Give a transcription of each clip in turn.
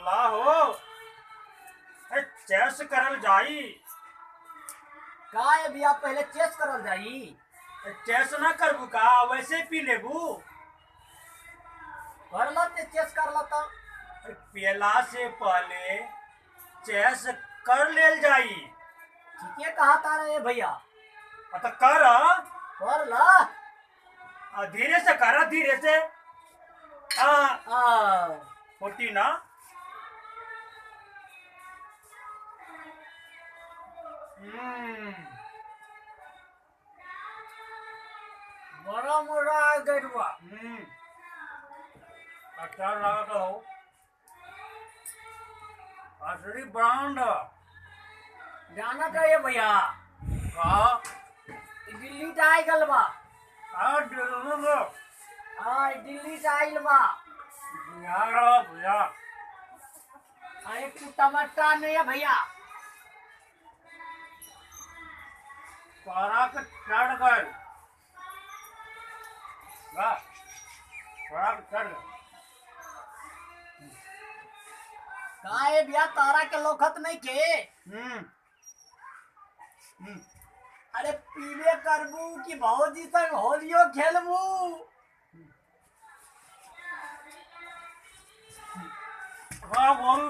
ला हो चेस करल जाई। का है भैया, पहले चेस करल जाई? चेस ना करबू का, वैसे पी लेबू? कर ला ते चेस कर ला ता। पियला से पहले चेस कर लेल जाई। ठीक है कहा तारा है भैया। तो कर कर ला, धीरे से कर, धीरे से। होती ना। बड़ा मजा आ गइल बा। अच्छा लागत हो, असली ब्रांड जाना चाहिए भैया। का दिल्ली से आई गल बा। दिल्ली? हाँ, दिल्ली से आइल बा। बिहार भैया। अरे तू टमाटर नहीं है भैया। पारा के चढ़ गए, वाह, पारा के चढ़ गए। का है भैया, तारा के लोखत नहीं के? अरे पीवे करबू कि भौजी संग होलियो खेलबू? हाँ बोल।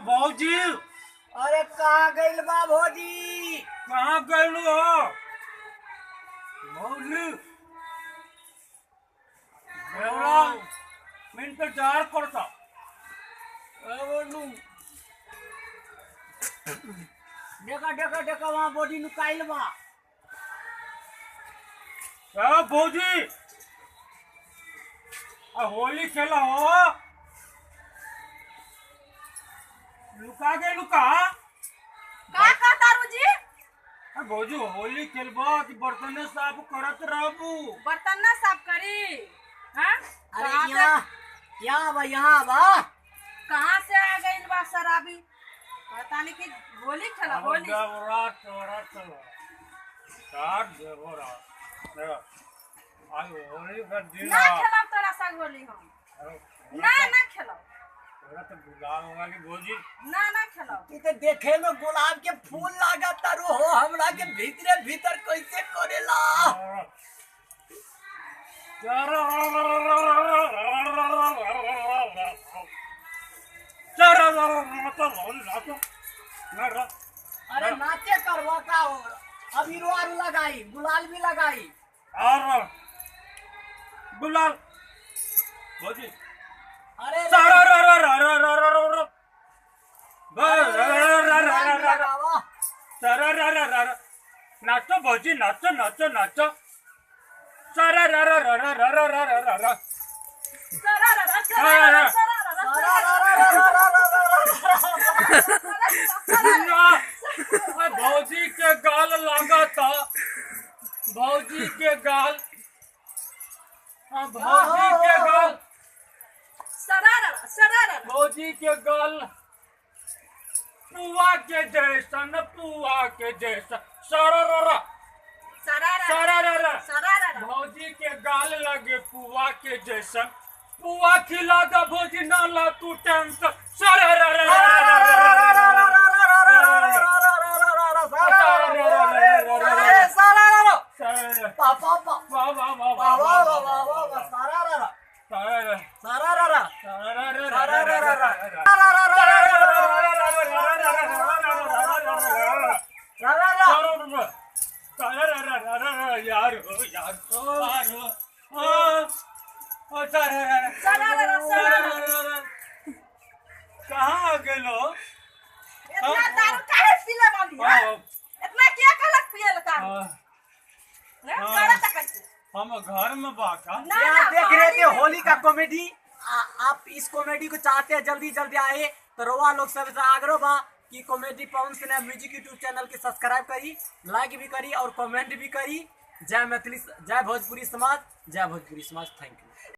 भौजी। अरे कहाँ गइल बा भौजी? कहाँ गइल हो भौजी? देवरा इंतजार करता। देखा देखा देखा, वहाँ बॉडी नुकाइल बा। भौजी होली खेला हो, लुका के लुका। का का तारू जी? भौजी होली खेलबा कि बर्तन साफ करत रहबू? बर्तन ना साफ करी? हाँ? अरे यहाँ यहाँ बा, यहाँ बा। कहाँ से आ गइल बा शराबी? पता नहीं कि होली खेला होली। देवरा तोरा चलो साथ देवरा आज होली का दिन। ना खेलब तोरा संग होली हम। ना ना खेलब। तोरा तो गुलाब वाली भौजी। ना ना खेलब। तू तो देखे में गुलाब के फूल लागत तारू हो, हमरा के भीतरे भीतर कैसे करेला। अरे नाचे करवा का हो, अबीर आरू लगाई, गुलाल भी लगाई। और गुलाल भौजी। अरे नाचो भौजी, नाचो नाचो नाचो। सारा रा रा रा रा रा रा रा रा रा। सारा रा रा सारा रा सारा रा। भौजी के गाल लागता, भौजी के गाल, भौजी के गाल, भौजी के गाल पुआ के जैसन, पुआ के जैसन। सारा रा रा सारा रा रा। भौजी के गाल लगे पुआ के जैसन, पुआ खिला दा भौजी ना ला तू टेंशन। सारा रा रा रा यार यार कहाँ गेलो? इतना दारू काहे पीले बानी? इतना क्या कहलक पियल का? हम घर में बाका। देख रहे थे होली का कॉमेडी। आप इस कॉमेडी को चाहते हैं जल्दी जल्दी आए तो रोवा लोग सब आग्रह बा कि comedy Pawan Sinha music YouTube channel के सब्सक्राइब करी, लाइक भी करी और कमेंट भी करी। जय मैथिली, जय भोजपुरी समाज, जय भोजपुरी समाज। Thank you.